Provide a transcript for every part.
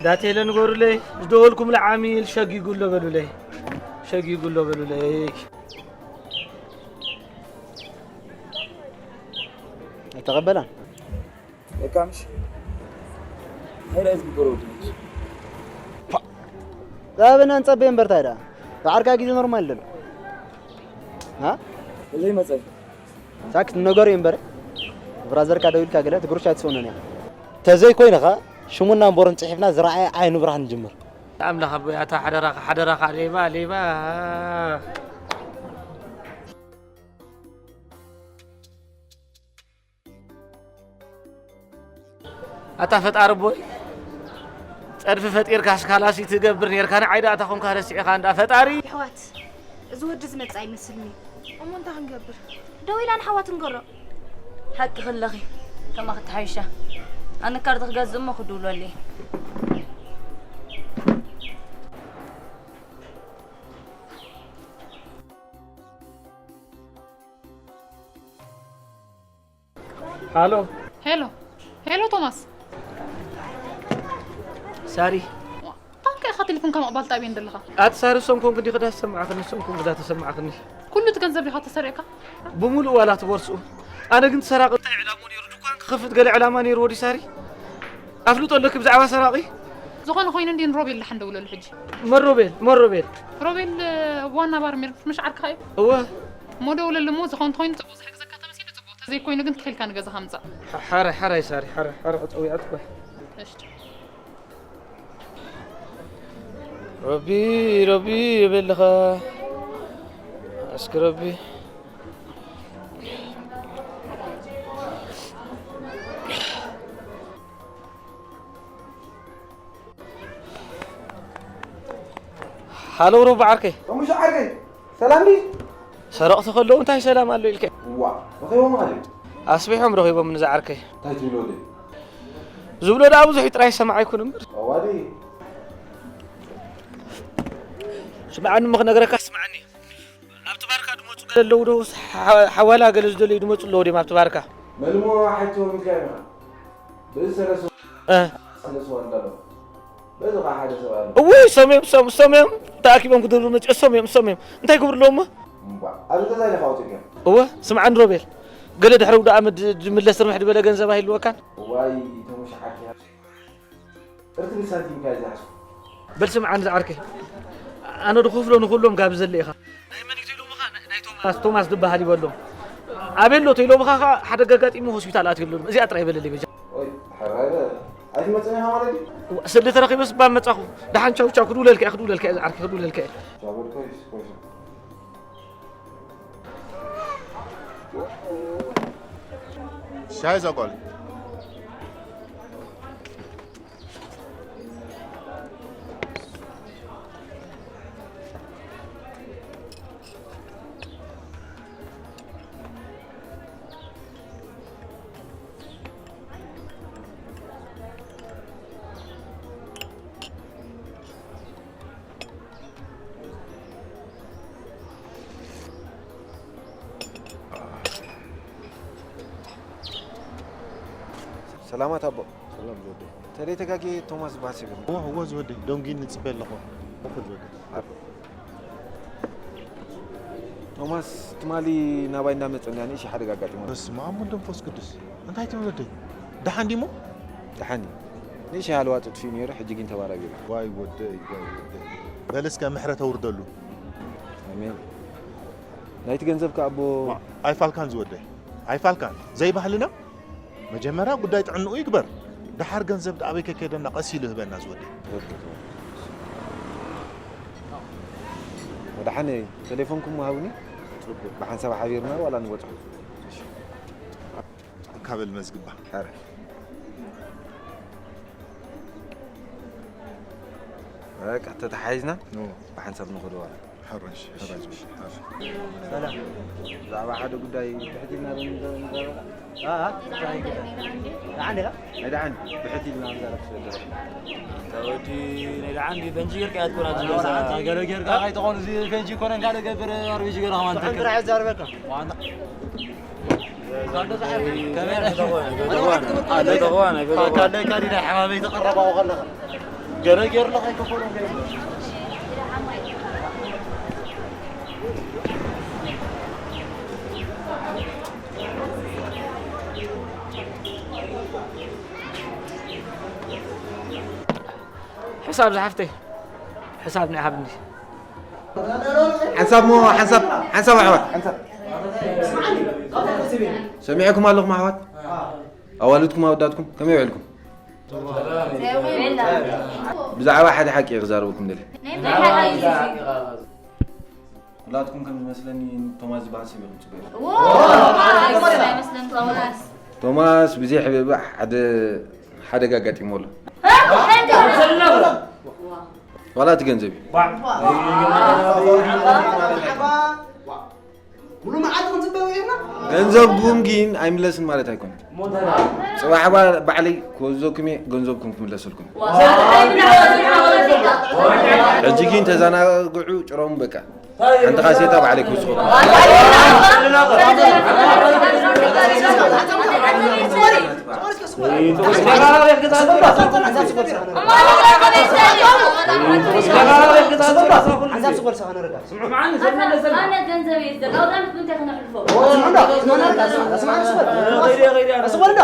ዳቴለ ንገሩለይ፣ ዝደወልኩምሉ ዓሚል ሸጊጉ ኣሎ በሉለይ። ሸጊጉ ኣሎ በሉለይ። ኣይተቐበላን። በቃ ምሽ። ኣይራይ ዝግበሮ ወዲ። ዛበና እንጸበየ እምበር ታዲያ። ብዓርካ ግዜ ኖርማል ደሎ። ሃ? እዘይ መጸ። ሳክት ነገሩ እምበር። ብራዘርካ ደው ኢልካ ገለ ትግርሻ ትሰውነን እያ። ተዘይ ኮይንኻ ሽሙና እምበሮን ጽሒፍና ዝረኣየ ዓይኑ ብርሃን ንጅምር። ኣምላኽ ኣቦይ፣ ኣታ ሓደራኻ፣ ሓደራኻ፣ ሌባ፣ ሌባ። ኣታ ፈጣሪ ኣቦይ፣ ጸድፊ ፈጢርካ ስካላሲ ትገብር ኔርካ፣ ንዓይ ደኣ ኣታ ኾንካ ረሲዕኻ እንዳ ፈጣሪ። ኣሕዋት፣ እዚ ወዲ ዝመጽእ ኣይመስልኒ። እሞ እንታይ ክንገብር? ደው ኢላ ንሓዋ ትንገሮ። ሓቂ ክለኺ፣ ከምኣ ክትሓይሻ። ኣነ ካርድ ክገዝእ እሞ ክድውለለይ። ሃሎ። ሄሎ። ሄሎ ቶማስ። ሳሪ። ታንካ ኢኻ ቴሌፎንካ ምቕባል ጣብየን ዘለኻ? ኣቲ ሳሪ፣ እሶም ኮንክ እንዲኽ ዳ ትሰምዓኽኒ፣ እሶም ኮንክ ዳ ተሰምዓኽኒ። ኩሉ እቲ ገንዘብ ዲኻ ተሰሪቕካ? ብምሉእ ዋላ እቲ ቦርስኡ። ኣነ ግን እቲ ሰራቒ እንታይ ዕላምኡ ነይሩ? ድኳን ክኸፍት ገለ ዕላማ ነይርዎ ድዩ ሳሪ? ኣፍልጦ ኣለኪ ብዛዕባ ሰራቒ? ዝኾነ ኮይኑ እንዲ ንሮቤል ደሓን ደውለሉ ሕጂ። መን ሮቤል? መን ሮቤል? ሮቤል፣ ዋና ባር ሜርኩስ ምሽ ዓርክኻ እዩ? እወ። እሞ ደውለሉ እሞ ዝኾነ እንተኾይኑ ጽቡቕ ዝሕግዘካ ተመሲሉ ጽቡቕ፣ ተዘይኮይኑ ግን ትኺልካ ንገዛኻ ምጻእ። ሓ-፣ ሓራይ፣ ሓራይ ሳሪ፣ ሓራይ፣ ሓራይ፣ ጸዊዐት እኮ። እሺ። ረቢ፣ ረቢ ይበልኻ። እስኪ ረቢ። ሃሎ ሮባ ዓርከይ። ተሙሽ ዓርከይ፣ ሰላም ድዩ? ሰረቕቲ ከለዉ እንታይ ሰላም ኣሎ ኢልካ? እዋ፣ ረኺቦም ማለት እዩ። ኣስቢሖም ረኺቦም ንዛ ዓርከይ። እንታይ ትብሎ ወደይ? ዝብሎ ደኣ ብዙሕ እዩ ጥራይ ሰማዕ ኣይኩን እምበር። እዋ ድዩ? ስምዓኒ እሞ ክነግረካ ስምዓኒ። ኣብቲ ባርካ ድመጹ ገለ ኣለዉ ዶ? ሓ-፣ ሓዋላ ገለ ዝደለዩ ድመጹ ኣለዉ ድዮም ኣብቲ ባርካ? መልሞ ሓይቶ ምንካይና። በዚ ሰለስተ እ። ሰለስተ ወንዳ ኣለዉ። በዚ ኸዓ ሓደ ሰብኣይ ኣሎ። እውይ፣ እሶም እዮም፣ እሶም፣ እሶም እዮም። ተኣኪቦም ክድሩ መጺኦም፣ እሶም እዮም፣ እሶም እዮም። እንታይ ክብሩ ኣለዎም እሞ? እምቧ፣ ኣብዚ ገዛ ኢኻ ኣውጺእካዮም። እወ፣ ስምዓኒ ሮቤል። ገለ ድሕሪ ውዳእ ኣመድ ዝምለስ ርብሕ ዝበለ ገንዘብ ኣይህልወካን? እዋይ፣ ተሙሽ ዓርከይ፣ ኣብዚ ጥርት ብል ሳንቲም እካ እዩ ዝሓዝኩ። በል ስምዓኒ ዝዓርከይ። ኣነ ድኸፍሎ ንኹሎም ጋብዘለ ኢኻ። ናይ መን እዩ ተይሎምኻ? ናይ፣ ናይ ቶማስ፣ ቶማስ ዝበሃል ይበሎም። ኣበይ ኣሎ ተይሎምኻ ኸዓ ሓደጋ ኣጋጢሙ ሆስፒታል ኣትዩ ኣሎ። እዚኣ ጥራይ በለለይ በጃ። ኦይ፣ ሕራይ በል። ኣይትመጽእን ኢኻ ማለት ድዩ? ስእሊ ተረኺበስ እባ መጻኹ። ደሓን ቻው ቻው፣ ክድውለልካ እየ፣ ክድውለልካ እየ፣ ዝዓርከይ ክድውለልካ እየ። ቻው በል፣ ኮይስ፣ ኮይስ። ሻይ እዛ ጓል። ሰላማት ኣቦ። ሰላም ዝወደይ። ተደይ ተጋጌ ቶማስ ዝበሃል ሰብ የለን። እወ፣ እወ ዝወደይ፣ ደንጉዩኒ ጽበ ኣለኹ። እወ ዝወደይ። ዓርኩ። ቶማስ ትማሊ ናባይ እንዳመጸ እንዳ ንእሽተይ ሓደጋ ኣጋጢሙ። በስመ ኣብ ወወልድ ወመንፈስ ቅዱስ። እንታይ ትብል ወደይ? ደሓን ድዩ እሞ? ደሓን እዩ። ንእሽተይ ሃለዋ ጥጥፊኡ ነይሩ፣ ሕጂ ግን ተባራቢሩ። ዋይ ወደይ፣ ዋይ ወደይ። በል እስከ ምሕረት ኣውርደሉ። ኣሜን። ናይቲ ገንዘብ ከኣ ኣቦ ዋ፣ ኣይፋልካን ዝወደይ። ኣይፋልካን። ዘይባህልና። መጀመርያ ጉዳይ ጥዕንኡ ይግበር። ደሓር ገንዘብ ደኣ ኣበይ ከይከደና ቀስ ኢሉ ይህበና ዝወደይ። ወደሓነ ቴሌፎንኩም ሃቡኒ። ጽቡቅ። ብሓንሳብ ሓቢርና ዋላ ንበጽሖ። እንካ በል መዝግባ። ኧረ። በቃ ተተሓሒዝና ኖ። ብሓንሳብ ንኸዶ ዋላ። ሕራሽ፣ ሕራሽ፣ ሕራሽ። ሰላም። ብዛዕባ ሓደ ጉዳይ ትሕት ኢልና ዶ ንዘ-፣ ንዛረብ? ኣ፣ ኣ፣ እንታይ ጉዳይ? ደሓን ዲኻ? ናይ ደሓን፣ ብሕት ኢልና ንዛረብ ስለ ዘሎ። ኣንታ ወዲ ናይ ደሓን ድዩ ፈንጂ ጌርካ እያ ትኮን ኣብዚ ገዛ? ኣንታ ገለ ጌርካ ኣ? ከይትኾን እዚ ፈንጂ ይኮነን ካልእ ገብር ኣር ቢ ጂ ገለ ከማን ትክክል። ጥራሕ ዛረበካ። ዋና። ካለካ ዲና ሓማመይ ተቐረባው ከለኻ። ገለ ገይሩ ኣለኹ ኣይከፈሉን ገይሩ። ሕሳብ ዝሓፍተይ፣ ሕሳብ ናይ ሃብኒ። ሓንሳብ ሞ ሓንሳብ ሓንሳብ ኣሕዋት ሓንሳብ። ሰሚዐኩም ኣለኹም ኣሕዋት፣ ኣዋልድኩም ኣወዳትኩም ከመይ ውዕልኩም? ብዛዕባ ሓደ ሓቂ እየ ክዛረበኩም ደልየ። ኩላትኩም ከም ዝመስለኒ ቶማስ ዝበሃል ሰብ ኢኹም ትጽበዩ። ቶማስ ብዘይ ሕብብባሕ ሓደ ሓደጋ ኣጋጢሞ ኣሎ። ዋላ እቲ ገንዘብ እዩ። ሙሉ መዓልቲ ክንጽበዩ ጌርና። ገንዘብኩም ግን ኣይምለስን ማለት ኣይኮነን። ጽባሕ ባ-፣ ባዕለይ ክወስደኩም እየ፣ ገንዘብኩም ክምለሰልኩም። ሕጂ ግን ተዘናግዑ፣ ጭረሙ በቃ። ሓንቲ ካሴታ ባዕለይ ክውስኸኩም። ሓንሳብ ስጎል ሰኸነ ረጋ። ስምዑ። ኣነ፣ ኣነ ገንዘብ እየ ዝደሊ። ኣብ ዳመት ብምንታይ ክነሕልፎ? ስምዑ እንዳ፣ ስምዑ እንዳ፣ ስምዑ እንዳ፣ ስምዑ እንዳ። ስጎል እንዳ።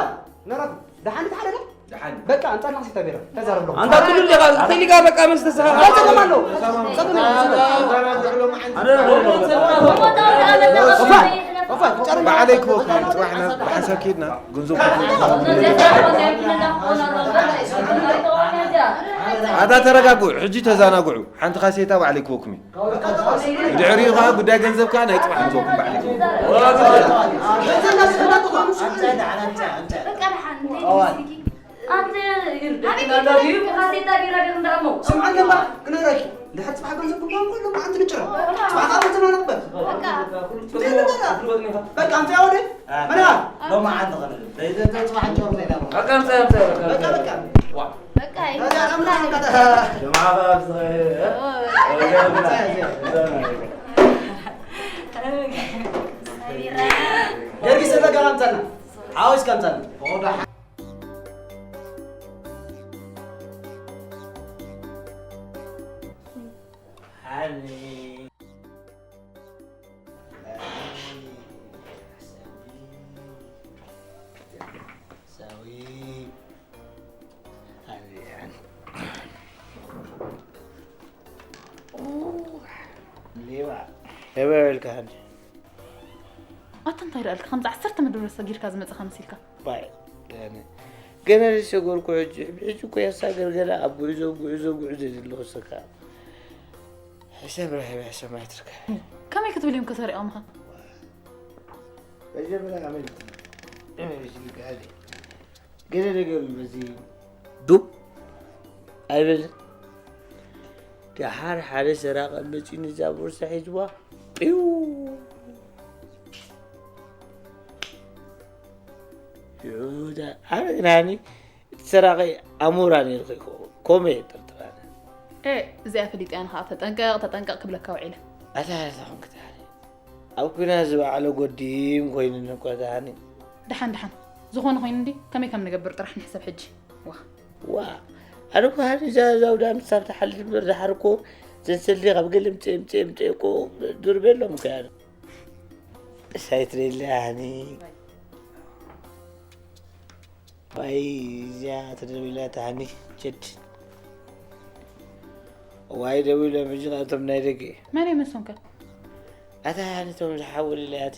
ነራኩም። ደሓን ተሓደለ? ደሓን። በቃ፣ ኣምጻልና ሴታ ቢራ። ተዛረብ ኣለኹ። ኣንታ ትሉ እንዲኻ፣ ትሉ ኢኻ በቃ መስተ ሰኻ። ጸገም ኣሎ። ጸገም ኣሎ። ኣነ፣ ኣነ፣ ኣነ፣ ኣነ፣ ኣነ፣ ኣነ፣ ባዕለይ ክወክል፣ ጽባሕ ናብ ብሓንሳብ ኬድና፣ ገንዘብ ኣታ ተረጋግዑ፣ ሕጂ ተዘናግዑ። ሓንቲ ካሴታ ባዕለይ ክወኩም እዩ። ብድሕሪኡ ኸዓ ጉዳይ ገንዘብ ከኣ ናይ ጽባሕ ንዘኩም ባዕለይ ክወኩም። ኣንቲ ካሴታ ቢራ ዲኹም ደኣ እሞ? ስምዓኒ እባ ክነግረኪ። እንድሕር ጽባሕ ገንዘብ ክበሃል ከሎ፣ መዓንቲ ንጭረ። ጽባሕ ከኣ ገንዘብና ንቕበል። በቃ። እንታይ ንበላ? በቃ፣ እንታይ ወደ? መና? ሎሚ መዓንቲ ኸነብል። ዘይተ-፣ ጽባሕ እንጨወር ዘይዳ። በቃ፣ ምጻእ፣ ምጻእ፣ በቃ። በቃ፣ በቃ። ዋ። በቃ፣ ነዛ ኣምና እንዳ-፣ ጀማዓ ኣብዚ ኸ-፣ ኦ። ኦ፣ ጀማዓ። ሰሚራ። ደርጊ ሰለ ጋር ኣምጻና። ሓዊስካ ኣምጻና። ሌባ። ሌባ ኢልካ ሃኒ። ኣታ እንታይ ደኣልካ? ከምዚ ዓሰርተ መደብ ሰጊርካ ዝመጽኻ መሲልካ። ባይ፣ ገነ፣ ገነ ዘይሰገርኩ ሕጂ፣ ሕጂ እኮ ያሳገር ገለ ኣብ ጉዕዞ፣ ጉዕዞ፣ ጉዕዞ ዘለኹ ሰካ። ሕሰብ ራሂብ ሕሰብ ማይ ትርከ። ከመይ ክትብል እዮም ከሰሪቖምኻ? መጀመርያ ከመይ ትብል? ከመይ ትብል? ገለ ነገር በዚ ዱብ ኣይበልን። ደሓር ሓደ ሰራቒ መጺኡ ነዛ ቦርሳ ሒዝዋ፣ ጢው። ይሁዳ፣ ኣነ ግን ሃኒ፣ እቲ ሰራቒ ኣሞራ ነይሩ ከይኮ-፣ ኮመ እየ ጠርጥር ኣነ። ኤ፣ እዚኣ ፈሊጠያ ንኸዓ፣ ተጠንቀቕ፣ ተጠንቀቕ ክብለካ ውዒለ። ኣታ፣ ኣታ፣ ኾንክ ትሃኒ። ኣብ ኲናት ዝበዓለ ጎዲም ኮይኑኒ እኮ ትሃኒ። ደሓን፣ ደሓን። ዝኾነ ኮይኑ እንዲ፣ ከመይ ከም ንገብር ጥራሕ ንሕሰብ ሕጂ። ዋ። ዋ። ኣነ እኮ ሃኒ፣ እዛ፣ እዛ ኣውዳሚት ሳብ ትሓልፍ እምበር፣ ደሓር እኮ፣ ዘን ሰልዲ ካብ ገለ ምጽኤ፣ ምጽኤ፣ ምጽኤ እኮ፣ ዱር ቤሎም እኮ እያ። ሳይት ሌላ ሃኒ። ዋይ፣ እዚኣ ተደዊላ እታ ሃኒ ጀድ። ዋይ፣ ደዊሎም ሕጂ ካብቶም ናይ ደገ። መን እዮም ንሶም ከ? ኣታ ሃኒ፣ እቶም ዝሓወልለያት።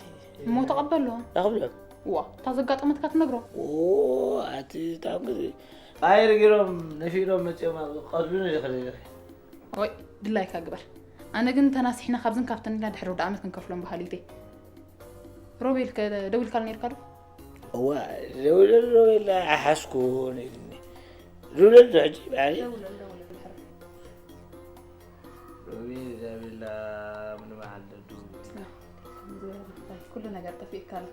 እሞ ተቐበሎ። ኣኽብሎም። ዋ፣ እታ ዘጋጠመትካ ትነግሮ? ኦ፣ ኣቲ፣ እታ ግዜ። ኣየር ገይሮም ነፊሮም መጺኦም ኣብ ቀትሉኒ ይኽእል ኢኺ። ወይ፣ ድላይካ ግበር። ኣነ ግን ተናሲሕና ካብዝን ካብተን ኢልና ድሕሪ ወዲ ዓመት ክንከፍሎም በሃሊት እየ። ሮቤል ከ ደዊልካሉ ነይርካ ዶ? እዋ፣ ደዊለሉ ሮቤል ኣይሓዝኩን ኢሉኒ። ደዊለሉ ዶ ሕጂ ባዕለይ? ደውለሉ፣ ደውለሉ ድሕሪ። ሮቤል፣ ዛቤላ፣ ምን መዓል ደዱ? ኩሉ ነገር ጠፊእካ ኣሎ።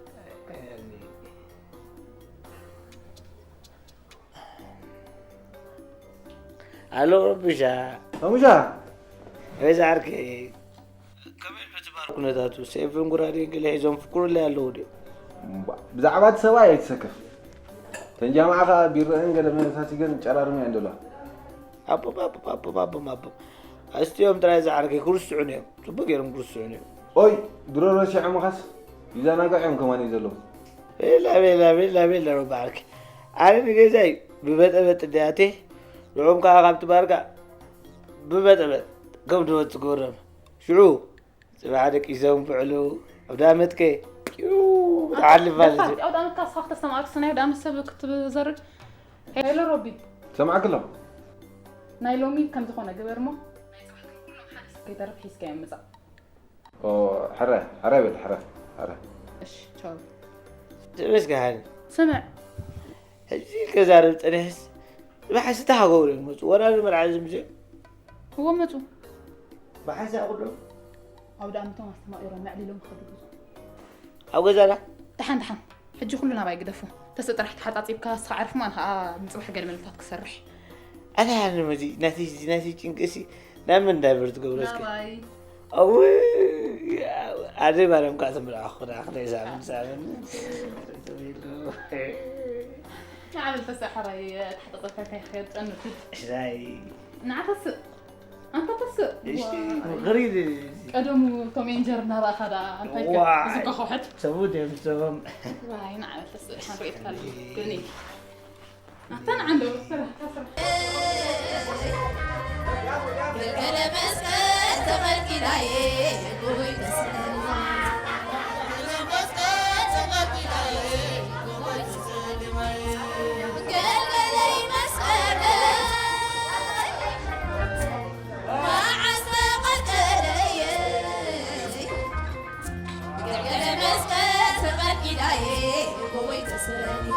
ኣሎ ረቢሻ። ረቢሻ? ወይ ዝዓርከይ። ከመይ ምትባር ኩነታቱ? ሴፍን ጉራዴን ገለ ሒዞም ፍኩሩለይ ኣለዉ ድዮም? እምባ፣ ብዛዕባ እቲ ሰብኣይ ኣይትሰከፍ። ተን ጃምዓ ኸኣ ቢረአን ገለ መሳሲገን ጨራርመ እየን ዘለዋ። ኣቦም ኣቦም ኣቦም ኣቦም ኣቦም ኣስትዮም ጥራይ ዝዓርከይ ክርስዑን እዮም። ጽቡቅ ገይሮም ክርስዑን እዮም። ኦይ ድሮ ረሲዖምኻስ ይዘናግዑ እዮም ከማን እዩ ዘለዉ። ቤላ ቤላ ቤላ ቤላ ሮባ ዓርከይ። ኣነ ንገዛይ ብበጠበጥ እንዲያቴ ንዕኦም ከዓ ካብቲ ባርጋ ብበጠበጥ ከም ድወት ትገብሮም። ሽዑ ጽባሕ ደቂሶም ብዕሉ ኣብ ዳመትከ ቂው ብትሓልፍ ማለት እዩ። ኣብቲ ኣውዳመትካ ስኻ ክተስተማቅር ስናይ ኣውዳመት ሰብ ክትዘርግ። ሄሎ ሮቢ። ሰማዕክሎ። ናይ ሎሚ ከም ዝኾነ ግበር እሞ ናይ ጽባሕ ግን ኩሎም ሓደ ሰብ ከይተርፍ ሒዝካዮም ምጻእ። ኦ፣ ሕረ፣ ሕረ በል፣ ሕረ፣ ሕረ። እሺ፣ ቻው። ተመስገን። ስምዕ። ሕጂ ከዛርብ ጸኒሕስ ብሓስታ ሃገው እዮም መጹ። ወላ ንመርዓ ዝምዜ እዎ መጹ። ብሓሳ ኩሎም ኣውዳመቶም ኣስተማቂሮም መዕሊሎም ክኸዱ ገዝኦም። ኣብ ገዛና ደሓን ደሓን። ሕጂ ኩሉ ናባይ ግደፉ። ተስእ ጥራሕ ተሓጻጺብካ ንስኻ ዓርፍ ማን ኸኣ ንጽባሕ ገለ መልታት ክሰርሕ። ኣታ ንመዚ ናቲ ናቲ ጭንቅሲ ናብ ምን ዳይቨርት ገብረስከ ናባይ። ኣው ኣደ ማርያም ከዓ ትምልኣኹ ዳ ክልተ ሳምን ሳምን ንዓበል ተስእ ሓራይ ተሓጻጸብካ እንታይ ክኸድ ጸንቱ። ሽራይ ንዓ ተስእ ኣንታ ተስእ እሺ ግሪድ ቀደሙ ቶም ኤንጀር እናረኣኻ ደኣ እንታይ ዋይ። እዚ ከኸውሐት ሰቡ ደምሰቦም ዋይ ንዓበል ተስእ ሓን ርእየትካ ኣለኹ ግን ኣታ ንዓንዶ ስራሕ ስራሕ ገልገለ መስቀል ተቐልቂላየ ጎይ ተስለና ገልገለይ መስቀለይ መዓስ ተቐልቀለየ ገልገለ መስቀል ተቐልቂላየ ጎይ ተስለና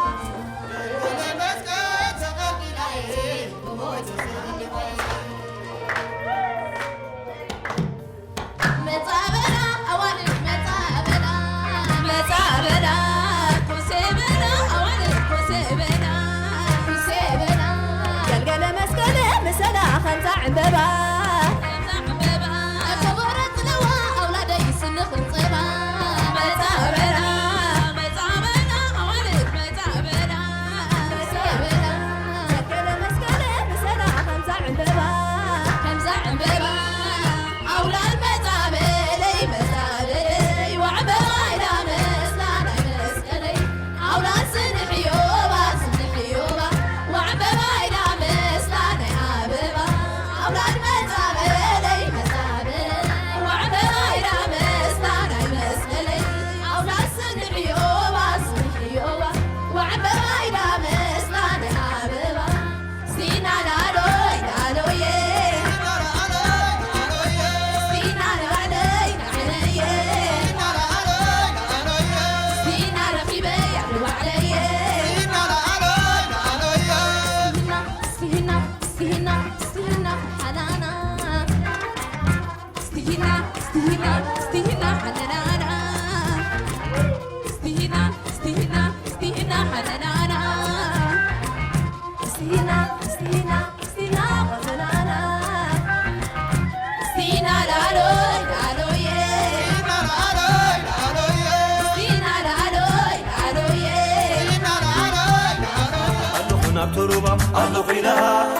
ኣለኹ ናብ ተሩባ ኣለኹ ኢላ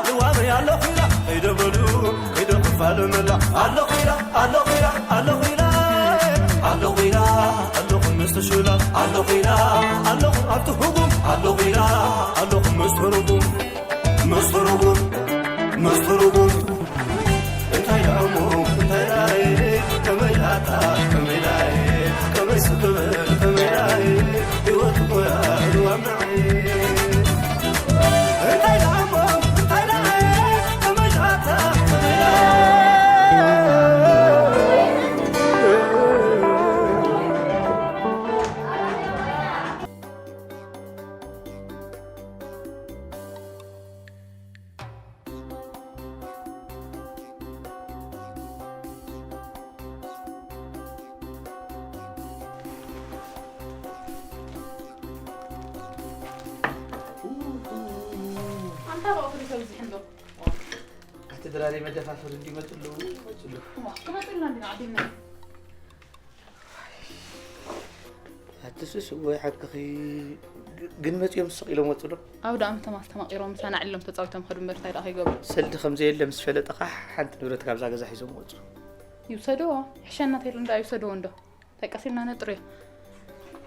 ልዋመይ ኣለኹ ኢላ ከይደ በሉ ከይደ ክፋለ መላ ኣለኹ ኢላ ኣለኹ ኢላ ኣለኹ ኢላ ኣለኹ ኢላ ኣለኹ ምስ ተሽላ ኣለኹ ኢላ ኣለኹ ኣብቲ ህቡም ኣለኹ ኢላ ኣለኹ ምስ ተሩቡ ምስ ተሩቡ ምስ ተሩቡ እንታይ ደኣ እሞ እንታይ ደኣ ከመይ ደኣ ከመይ ደኣ ከመይ ስክብል ከመይ ደኣ ህይወት እኮ እያ ልዋም ደዓ እንታይ ደኣ እሞ እንታይ ደኣ ከመይ ደኣ ከመይ ደኣ ኣንታ ብኣኹሪ ተብዚሕ እንዶ ኣቲ ድራሪ መደፋፈር እንዲመፅሉ ይመፅሉ እሞ ክመፅልና እንዲና ዓዲምና ኣትስስ ወይ ሓቅኺ። ግ- ግን መጺኦም ስቕ ኢሎም ወጹ ዶ? ኣውደ ኣመት ኣስተማቒሮም ምሳና ዕሎም ተጻዊቶም ከዱ እምበር እንታይ ደኣ ከይገብሩ። ሰልዲ ከም ዘየለ ምስ ፈለጠ ኸዓ ሓንቲ ንብረት ካብዛ ገዛ ሒዞም ወጹ። ይውሰድዎ። ሕሸና ተይሉ እንዳ ይውሰድዎ እንዶ። እንታይ ቀሲልና ነጥርዮ።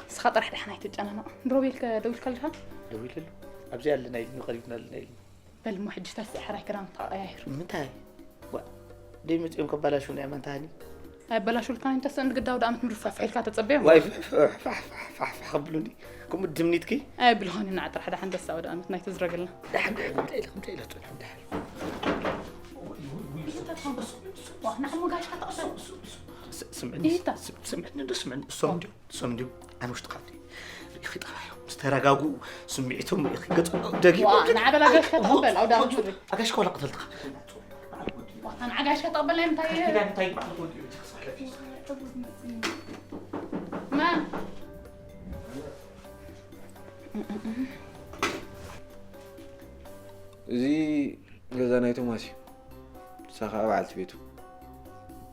ንስኻ ጥራሕ ደሓን ኣይትጨናነቕ። ንሮቤል ከ ደዊልካ ኣለኻ? ደዊለሉ። ኣብዚ ኣለና ኢልኒ ቀሪብና ኣለና ኢልኒ። በል እሞ ሕጂ ተስእ ሕራይ ክዳን ተቐያይር። ምንታይ? ዋ ደይ መጺኦም ከባላሹ ናይ ኣማንታኒ። ኣይበላሹልካ እንተስ እንግዳ ኣውደ ኣመት ምርፋፍ ሒልካ ተጸበዮም። ዋይ ፋሕፋሕፋሕ ከብሉኒ። ከምኡ ድምኒትኪ። ኣይብልኾን ኢና ጥራሕ ደሓን ደስ ኣውደ ኣመት ናይ ትዝረግልና። ደሓን ደሓን እንታይ ኢለ ከምታይ ኢለ ጽንሑ ደሓን። ዋ ንዓሞ ጋሽካ ተቐበል። ስ- ስምዕኒ ይታ። ስ- ስምዕኒ እንዶ ስምዕኒ እሶም እንዲዮም እሶም እንዲዮም። ኣነ ውሽጢ ካብቲ ርኢኺ ጠባዮም ምስ ተረጋጉ ስምዒቶም ርኢኺ ገጽ ደጊ ዋ ንዓበላ ጋሽካ ተቐበል ኣውደ ኣመት ምሪ። ኣጋሽ ኮላ ቅተልትኻ ዋ ንዓጋሽካ ተቐበል ናይ ምንታይ እንታይ እንታይ በዓል ወዲ እቲ ክሳለፊ ማን እዚ ገዛ ናይ ቶማስ እዩ። ንሳ ከዓ በዓልቲ ቤቱ።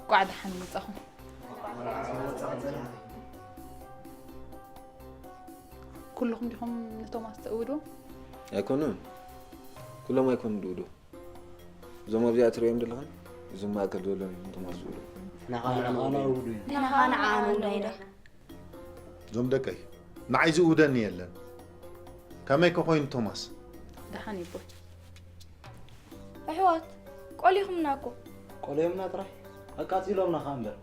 ቋዕ ደሓን መጻኹም። ኩልኹም ዲኹም ንቶማስ ትእውዱ? ኣይኮኑን፣ ኩሎም ኣይኮኑን ድውዱ። እዞም ኣብዚኣ ትርእዮም ዘለኻን እዞም ማእከል ዘለዉ እዮም ንቶማስ ዝውዱ። ንዓና ውዱ እዩ። ንዓና ውዱ ኢና። እዞም ደቀይ ንዓይ ዝእውደኒ የለን። ከመይ ከ ኮይኑ ቶማስ? ደሓን ይቦይ። ኣሕዋት ቆሊኹምና እኮ። ቆልዮምና ጥራሕ ኣቃጺሎምና ከኣ እምበር።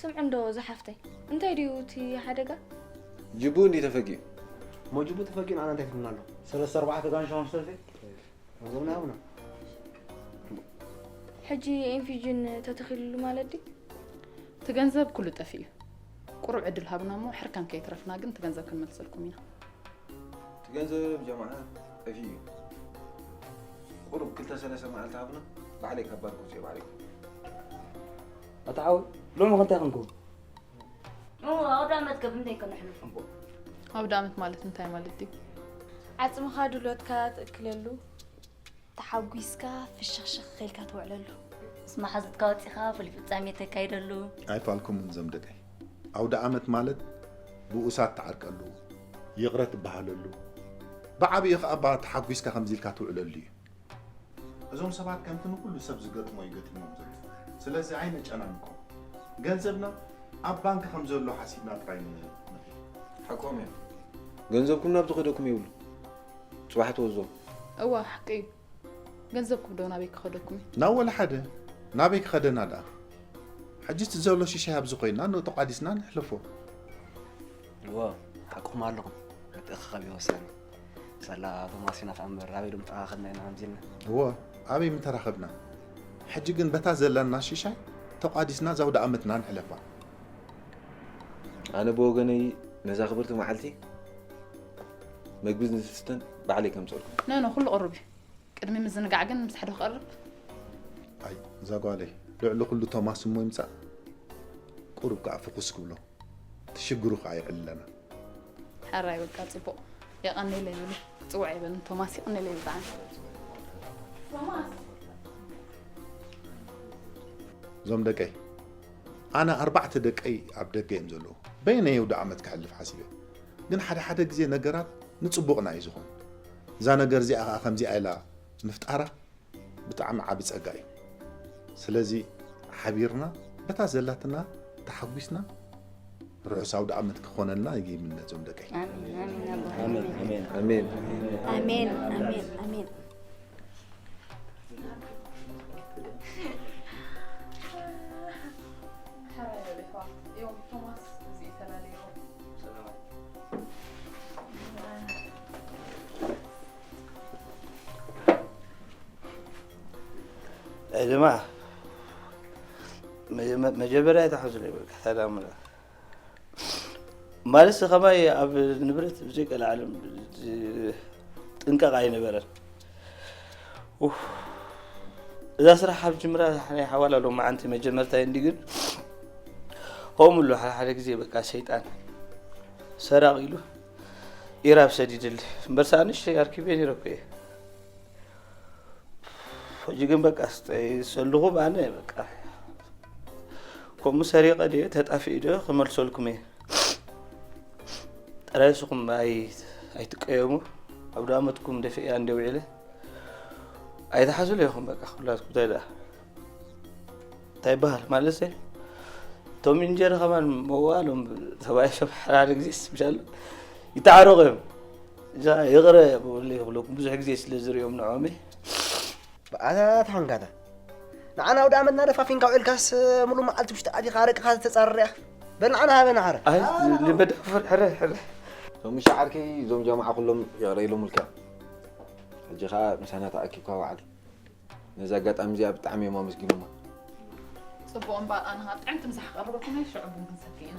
ስምዒ እንዶ ዝሓፍተይ እንታይ ድዩ እቲ ሓደጋ? ጅቡ እንዲ ተፈጊኡ። ሞጅቡ ተፈጊኡ ንዓና እንታይ ትብልና ኣሎ? ሰለስተ ኣርባዕተ ጋንሻ ሸውዓተ ሰልፊ ገንዘብና ሃቡና። ሕጂ ኢንፊጅን ተተኺልሉ ማለት ድዩ? እቲ ገንዘብ ኩሉ ጠፊኡ እዩ። ቁሩብ ዕድል ሃቡና እሞ ሕርካን ከይትረፍና ግን እቲ ገንዘብ ክንመልሰልኩም ኢና። እቲ ገንዘብ ጀማዓ ጠፊኡ እዩ። ቁሩብ ክልተ ሰለስተ መዓልቲ ሃቡና፣ ባዕለይ ካብ ባንክ ውፅኦ ባዕለይ። ኣታ ሓወይ ሎሚ ከ እንታይ ክንከውን? ኣውደ ኣመት ከ ብምንታይ ከነሕልፎ? ኣውደ ኣመት ማለት እንታይ ማለት ድዩ? ዓጽምኻ ድሎትካ ትእክለሉ፣ ተሓጒስካ ፍሽኽሽኽ ኢልካ ትውዕለሉ። ምስ መሓዙትካ ወፂኻ ፍሉይ ፍጻሜ ተካይደሉ። ኣይፋልኩምን እዞም ደቀይ። ኣውደ ኣመት ማለት ብኡሳት ትዓርቀሉ፣ ይቕረ ትበሃለሉ፣ ብዓብዩ ከኣ ባ ተሓጒስካ ከምዚ ኢልካ ትውዕለሉ እዩ። እዞም ሰባት ከምቲ ንኩሉ ሰብ ዝገጥሞ እዩ ገጢሞም ዘሎ። ስለዚ ኣይነጨናንቆም። ገንዘብና ኣብ ባንክ ከም ዘሎ ሓሲብና ጥራይ ንኽእል። ሓቆም እዮም። ገንዘብኩም ናብ ዝኸደኩም የብሉ። ጽባሕ ትወስዶ። እዋ ሓቂ እዩ። ገንዘብኩም ዶ ናበይ ክኸደኩም እዩ? ናብ ወላ ሓደ ናበይ ክኸደና ደኣ? ሕጂ እቲ ዘሎ ሽሻይ ኣብዚ ኮይና ንተቋዲስና ንሕልፎ። እዎ ሓቅኹም ኣለኹም። ምትእኽኻብ እዩ ወሳኒ። ሳላ ቶማስ ኢና ከኣ እምበር ኣበይ ዶ ምተኣኻኸብና ኢና ከምዚ ኢልና። እዎ ኣበይ ምተራኸብና? ሕጂ ግን በታ ዘላና ሽሻይ ተቋዲስና ዛውዳ ኣመትና ንሕለፋ። ኣነ ብወገነይ ነዛ ክብርቲ መዓልቲ መግቢ ዝስተን ባዕለይ ከምፀልኩም። ኖ ኖ ኩሉ ቅሩብ እዩ። ቅድሚ ምዝንጋዕ ግን ምሳሕ ዶ ክቐርብ? ኣይ እዛ ጓለይ ልዕሊ ኩሉ ቶማስ እሞ ይምፃእ። ቁሩብ ከዓ ፍኹስ ክብሎ ትሽግሩ ከዓ የዕልለና። ሓራይ በቃ ጽቡቕ። የቐንየለይ ይብሉ። ጽውዕ ይበል ንቶማስ የቐንየለይ ብጣዕሚ። እዞም ደቀይ ኣነ ኣርባዕተ ደቀይ ኣብ ደገ እዮም ዘለዉ። በየነይ የውደ ዓመት ክሕልፍ ሓሲበ። ግን ሓደ ሓደ ግዜ ነገራት ንጽቡቕና እዩ ዝኾን። እዛ ነገር እዚኣ ከዓ ከምዚኣ ኢላ ምፍጣራ ብጣዕሚ ዓቢ ጸጋ እዩ። ስለዚ ሓቢርና በታ ዘላትና ተሓጒስና ርሑስ ኣውደ ዓመት ክኾነልና ይምነ እዞም ደቀይ። ኣሜን። ኣሜን ኣሜን ኣሜን። ድማ መጀመርያ ኣይትሓዙለይ በቃ ሰላም ማለት ከማይ ኣብ ንብረት ብዘይ ቀልዓለም ጥንቀቕ ኣይነበረን። እዛ ስራሕ ኣብ ጅምራ ናይ ሓዋላ ሎማዓንቲ መጀመርታይ እንዲ ግን ከምኡ ኣሎ ሓደ ሓደ ግዜ በቃ ሰይጣን ሰራቕ ኢሉ ኢራብ ሰዲድል እምበርሳ ንሽ ኣርኪበ ነይረኩ እየ። ሕጂ ግን በቃ ስጠይ ሰልኹም ኣነ በቃ ከምኡ ሰሪቐ ድየ ተጣፊኡ ድየ ክመልሰልኩም እየ። ጥራይ ንስኹም ኣይ ኣይትቀየሙ። ኣብ ዳመትኩም ደፊእያ እንደ ውዒለ ኣይትሓዝሉ ኢኹም። በቃ ኩላትኩም እንታይ ደኣ እንታይ ይበሃል ማለት እየ። ቶም እንጀራ ከማን መዋሎም ሰብኣይ ሰብ ሓደ ግዜስ ምሻሉ ይተዓረቑ እዮም። እዛ ይቕረ ብወለይ ክብለኩም ብዙሕ ግዜ ስለ ዝሪኦም ንዖመይ። ኣታ ተሓንጋታ ንዓና ኣውደ ኣመትና ደፋፊንካ ውዒልካስ ሙሉ መዓልቲ ውሽጢ ኣቲኻ ኣረቅኻ ተጻርርያ። በል ንዓና ሃበና ሓረ። ኣይ ልበዳ ፍር ሕረ ሕረ። ቶም ምሻ ዓርከይ እዞም ጀማዓ ኩሎም ይቕረ ኢሎምልካ። ሕጂ ኸኣ ምሳና ተኣኪብካ ውዓል። ነዚ ኣጋጣሚ እዚኣ ብጣዕሚ እዮም ኣመስጊኖማ። ጽቡቕ እምበኣር ኣነ ኸኣ ጥዕምቲ ምሳሕ ክቐርበልኩም እየ ሽዑ ቡን ክንሰቲ ኢና።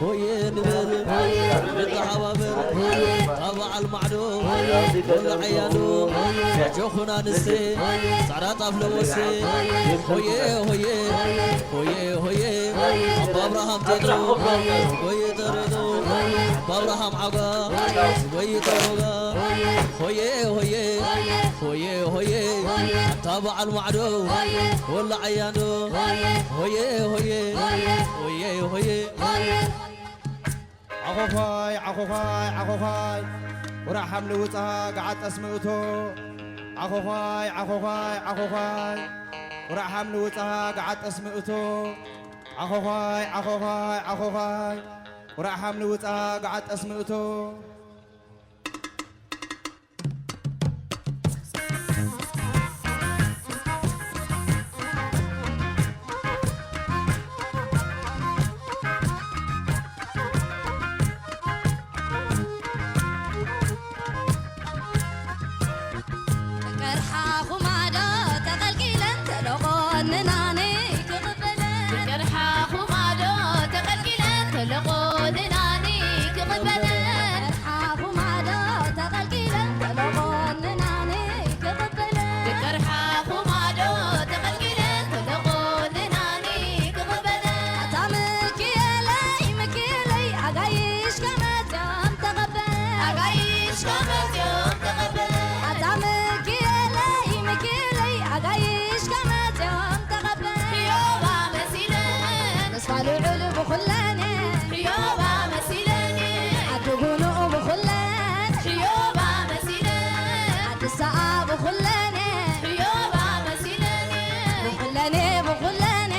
ሆየ ንበል ንተሓባበር ኣብ በዓል ማዕዶ ወላዓያዶ ኣጆኹና ንስተ ጻዕዳ ጣፍ ለወስተ ሆየ ሆየ ሆየ ሆየ ኣባ ኣብርሃም ቴድሮ ሆየ ተረዶ ኣባ ኣብርሃም ዓጋ ሆየ ተሮጋ ሆየ ሆየ ሆየ ሆየ ኣታ በዓል ማዕዶ ወላዓያዶ ሆየ ሆየ ሆየ ሆየ ዓኾዃይ ዓኾዃይ ዓኾዃይ ቁራዕ ሓምሊ ውፃ ገዓጠስ ምእቶ ዓኾዃይ ዓኾዃይ ዓኾዃይ ቁራዕ ሓምሊ ውፃ ገዓጠስ ምእቶ ዓኾዃይ ዓኾዃይ ዓኾዃይ ቁራዕ ሓምሊ ውፃ ገዓጠስ ምእቶ ቀርሓኹማ ዶ ተቐልቂለን ተለቖንናኒ ክቕበለን ቀርሓኹማ ዶ ተቐልቂለን ተለቖንናኒ ክቕበለን ቀርሓኹማ ዶ ተቐልቂለን ተለቖንናኒ ክቕበለን ቀርሓኹማ ዶ ተቐልቂለን ተለቖንናኒ ክቕበለን ኣታ ምክየለይ ምክየለይ ኣጋይሽ ከመ ኣጋይሽ ከመዚኦም ተቐበል ኣታ ምክየለይ ምክየለይ ኣጋይሽ ከመዚኦም ተቐበል ሕዮባ መሲለን ተስፋ ልዑል ብኹለኔ ሕዮባ መሲለኒ ኣድጉንኡ ብኹለን ሕዮባ መሲለን ኣድሳኣ ብኹለኔ ሕዮባ መሲለኒ ብኹለኔ ብኹለኔ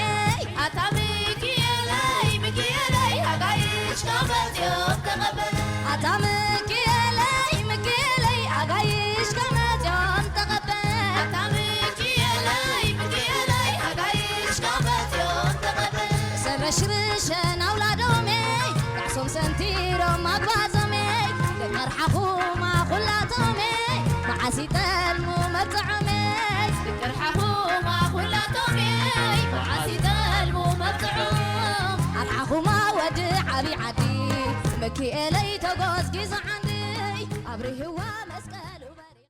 ኣታ ምክየለይ ምክየለይ ኣጋይሽ ከመዚኦም ተቐበል ኣታ ምክየለይ ምክየለይ ኣጋይሽ ከመዚኦም ተቐበል ኣታ ምክየለይ ምክየለይ ኣጋይሽ ከመዚኦም ተቐበል ሰረሽርሸን ኣውላዶሜ ጣዕሶም ሰንቲሮም ኣግባዞሜ ደቀርሓኹማ ኩላቶሜ መዓስ ይጠልሙ መብፅዖሜ ደቀርሓኹማ ኩላቶሜ መዓስ ይጠልሙ መብፅዖም ኣርሓኹማ ወዲ ዓብዪ ዓዲ ምክኤለይ ተጎዝጊዙ ዓንዲ ኣብሪህዋ መስቀል